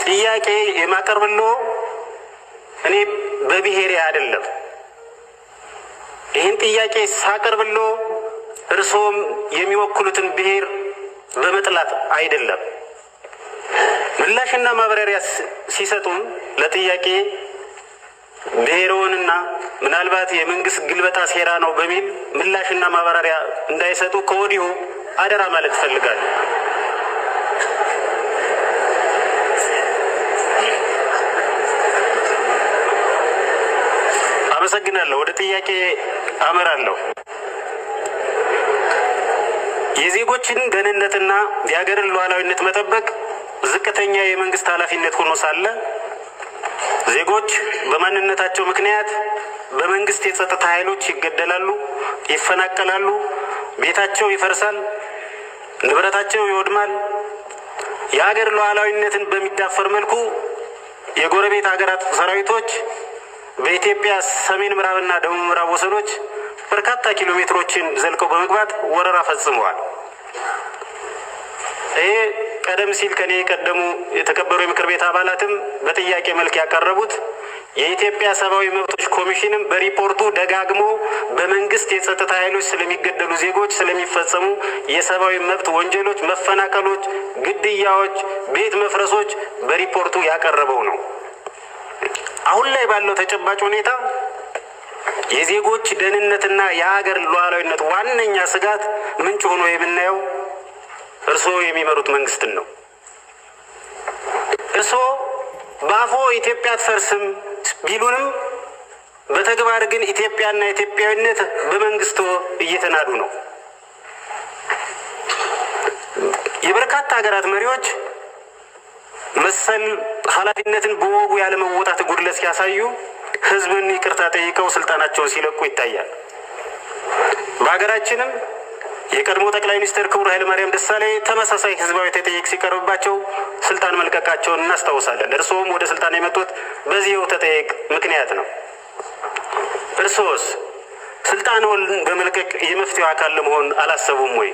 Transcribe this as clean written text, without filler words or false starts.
ጥያቄ የማቀርብልዎ እኔ በብሔሬ አይደለም። ይህን ጥያቄ ሳቀርብልዎ እርስዎም የሚወክሉትን ብሔር በመጥላት አይደለም። ምላሽና ማብራሪያ ሲሰጡም ለጥያቄ ብሔርዎንና ምናልባት የመንግስት ግልበጣ ሴራ ነው በሚል ምላሽና ማብራሪያ እንዳይሰጡ ከወዲሁ አደራ ማለት እፈልጋለሁ። አመሰግናለሁ። ወደ ጥያቄ አመራለሁ። የዜጎችን ደህንነትና የሀገርን ሉዓላዊነት መጠበቅ ዝቅተኛ የመንግስት ኃላፊነት ሆኖ ሳለ፣ ዜጎች በማንነታቸው ምክንያት በመንግስት የጸጥታ ኃይሎች ይገደላሉ፣ ይፈናቀላሉ፣ ቤታቸው ይፈርሳል፣ ንብረታቸው ይወድማል። የሀገር ሉዓላዊነትን በሚዳፈር መልኩ የጎረቤት ሀገራት ሰራዊቶች በኢትዮጵያ ሰሜን ምዕራብና ደቡብ ምዕራብ ወሰኖች በርካታ ኪሎ ሜትሮችን ዘልቀው በመግባት ወረራ ፈጽመዋል። ይሄ ቀደም ሲል ከኔ የቀደሙ የተከበሩ የምክር ቤት አባላትም በጥያቄ መልክ ያቀረቡት፣ የኢትዮጵያ ሰብአዊ መብቶች ኮሚሽንም በሪፖርቱ ደጋግሞ በመንግስት የጸጥታ ኃይሎች ስለሚገደሉ ዜጎች ስለሚፈጸሙ የሰብአዊ መብት ወንጀሎች፣ መፈናቀሎች፣ ግድያዎች፣ ቤት መፍረሶች በሪፖርቱ ያቀረበው ነው። አሁን ላይ ባለው ተጨባጭ ሁኔታ የዜጎች ደህንነትና የሀገር ሉዓላዊነት ዋነኛ ስጋት ምንጭ ሆኖ የምናየው እርስዎ የሚመሩት መንግስትን ነው። እርስዎ በአፎ ኢትዮጵያ አትፈርስም ቢሉንም በተግባር ግን ኢትዮጵያና ኢትዮጵያዊነት በመንግስቶ እየተናዱ ነው። የበርካታ ሀገራት መሪዎች መሰል ኃላፊነትን በወጉ ያለመወጣት ጉድለት ሲያሳዩ ህዝብን ይቅርታ ጠይቀው ስልጣናቸውን ሲለቁ ይታያል። በሀገራችንም የቀድሞ ጠቅላይ ሚኒስትር ክቡር ኃይለማርያም ደሳለኝ ተመሳሳይ ህዝባዊ ተጠየቅ ሲቀርብባቸው ስልጣን መልቀቃቸውን እናስታውሳለን። እርስዎም ወደ ስልጣን የመጡት በዚህው ተጠየቅ ምክንያት ነው። እርስዎስ ስልጣንዎን በመልቀቅ የመፍትሄው አካል ለመሆን አላሰቡም ወይ?